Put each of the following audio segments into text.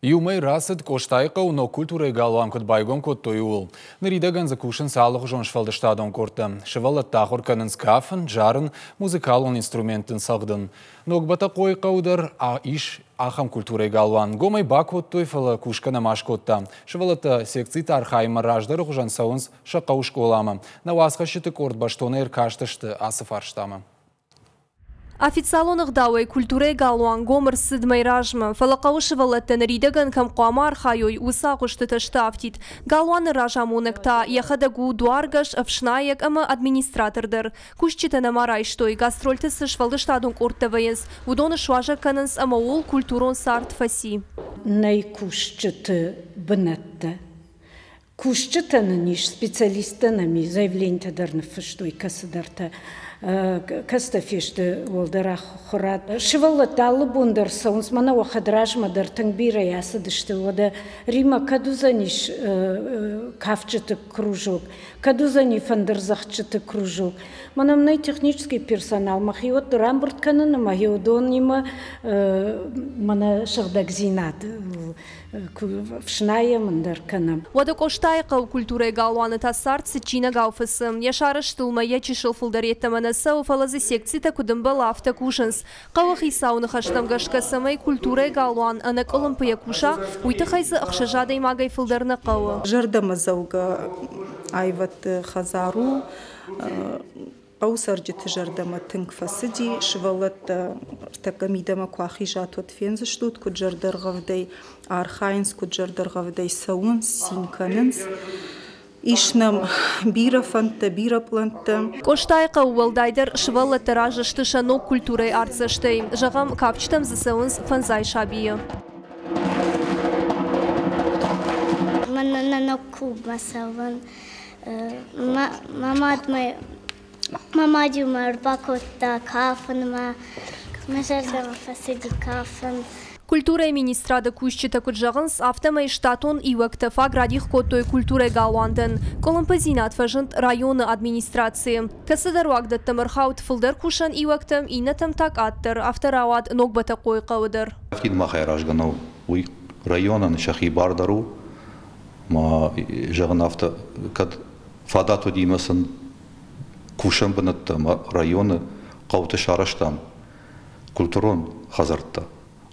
Иу мӕй рацыд, Къостайыхъӕуы ног культурӕйы галуан куыд байгом кодтой, ууыл. Ныридӕгӕн дзы кусынц алыгъуызон сфӕлдыстадон къордтӕ. Сывӕллӕттӕ ахуыр кӕнынц кафын, зарын, музыкалон инструментты цӕгъдын. Ног Бӕтӕхъойыхъӕуы дӕр ис ахӕм культурӕйы галуан. Гомӕй бакодтой, фӕлӕ кусгӕ нӕма скодта. Сывӕллӕттӕ секциты архайынмӕ раздӕры хуызӕн цӕуынц сӕ хъӕуы скъоламӕ. Нӕ уацхӕсджыты къорд бӕстонӕй ӕркастысты ацы фарстамӕ. Официалон ӕгъдауӕй культурӕйы галуан гом ӕрцыд мӕй размӕ, фӕлӕ хъӕуы сывӕллӕттӕ ныридӕгӕн кӕм хъуамӕ архайой, уыцы агъуыстытӕ сты афтид. Галуаны разамонӕг та йӕхӕдӕг у дуаргӕс, ӕфснайӕг ӕмӕ администратор дӕр. Кусджытӕ нӕма райстой, гастрольты цы сфӕлдыстадон къордтӕ вӕййынц, уыдоны суазӕг кӕнынц ӕмӕ ууыл культурон цард фӕци. Нӕй кусджыты бынӕттӕ. Кусджытӕ нын ис, специалисттӕ нӕм ис, заявлениетӕ дӕр ныффыстой кӕцыдӕртӕ, кӕцытӕ фесты уӕлдӕр ахуырад. Сывӕллӕттӕ алы бон дӕр цӕуынц, мӕнӕ уӕ хӕдразмӕ дӕр тынг бирӕ ацыдысты. Уӕдӕ Римӕ, кӕд уыдзӕнис кафджыты кружок, кӕд уыдзӕни фӕндырдзӕгъдджыты кружок? Мӕнӕ нӕй технический персонал, мӕхиуӕтты рамбырд кӕнын ӕмӕ уыдонимӕ мӕнӕ сыгъдӕгдзинад фснайӕм, ӕндӕр кӕнӕм. Уӕдӕ Къостайыхъӕуы культурӕйы галуаны та цард цытджинагау фыцы. Йӕ сарӕзтыл мӕйӕ чысыл фылдӕр йеддӕмӕ нӕ цӕуы, фӕлӕ дзы секцитӕ куыд ӕмбӕлы, афтӕ кусынц. Хъӕуы хицауы ныхӕстӕм гӕсгӕ, цӕмӕй культурӕйы галуан ӕнӕкъуылымпыйӕ куса, уый тыххӕй дзы ӕхсӕз адӕймагӕй фылдӕр нӕ хъӕуы. Зӕрдӕмӕдзӕугӕ аивӕдты хӕдзар у. Хъӕуы цӕрджыты зӕрдӕмӕ тынг фӕцыди. Сывӕллӕттӕ ӕртӕккӕ мидӕмӕ куы ахизат, уӕд фендзыстут, куыд зӕрдӕргъӕвдӕй архайынц, куыд зӕрдӕргъӕвдӕй цӕуынц, цин кӕнынц. Ис нӕм бирӕ фӕндтӕ, бирӕ пълӕнттӕ. Къостайыхъӕуы уӕлдайдӕр сывӕллӕттӕ разы сты сӕ ног культурӕйы артдзӕстӕй. Зӕгъӕм, кафджытӕм дзы цӕуынц фӕндзай сабийы. Мӕнӕ нӕ ног клубмӕ цӕуын. Мӕ мадмӕ Мӕ мад-иу мӕ ӕрбакодта кафынмӕ, мӕ зӕрдӕмӕ фӕцыди кафын. Культурӕйы министрады кусджытӕ куыд зӕгъынц, афтӕмӕй штатон иуӕгтӕ фаг радих кодтой культурӕйы галуантӕн. Къуылымпыдзинад фӕзынд районы администрацийы. Кӕцыдӕр уагдӕттӕм ӕрхауд фылдӕр кусӕн иуӕгтӕм, иннӕтӕм та къаддӕр. Афтӕ рауад Ног Бӕтӕхъойы хъӕуы дӕр. Афтид махӕй аразгӕ нӕу. Уый районӕн сӕхи бар дӕр у. Ма зӕгъын афтӕ, кӕд фадат уыди ӕмӕ сын кусӕн бынӕттӕ ӕмӕ районы хъӕуты сарӕзтам культурон хӕдзӕрттӕ.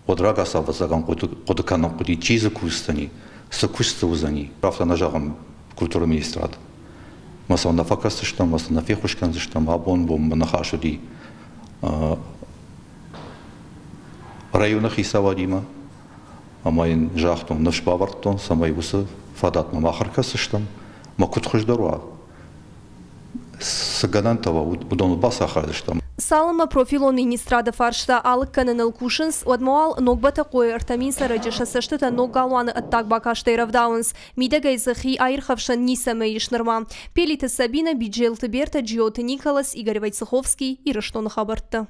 Уӕд рагацау ӕвӕццӕгӕн хъуыды кӕнын хъуыди, чи дзы кусдзӕни, цы куыст дзы уыдзӕни. Афтӕ нӕ зӕгъӕм культурон министрад. Мӕ сӕ нӕ фӕкӕсдзыстӕм, мӕ сӕ нӕ феххуыс кӕндзыстӕм. Абон бон мӕ ныхас уыди районы хицауадимӕ ӕмӕ йын загътон, ныфс бавӕрдтон, цӕмӕй уыцы фадатмӕ мах ӕркӕсдзыстӕм, мӕ куыд хуыздӕр уа, цы гӕнӕнтӕ уа, уыдоныл бацархайдзыстӕм. Цалынмӕ профилон министрады фарста алыг кӕныныл кусынц, уӕдмӕ уал Ног Бӕтӕхъойы 3000 цӕрӕджы сӕ цӕстытӕ ног галуаны ӕддаг бакастӕй рӕвдауынц. Мидӕгӕй дзы хи аирхӕфсӕн ницӕмӕй ис нырма. Пелиты Сабинӕ, Биджелты Бертӕ, Джиоты Николас, Игорь Войцеховский, Ирыстоны хабӕрттӕ.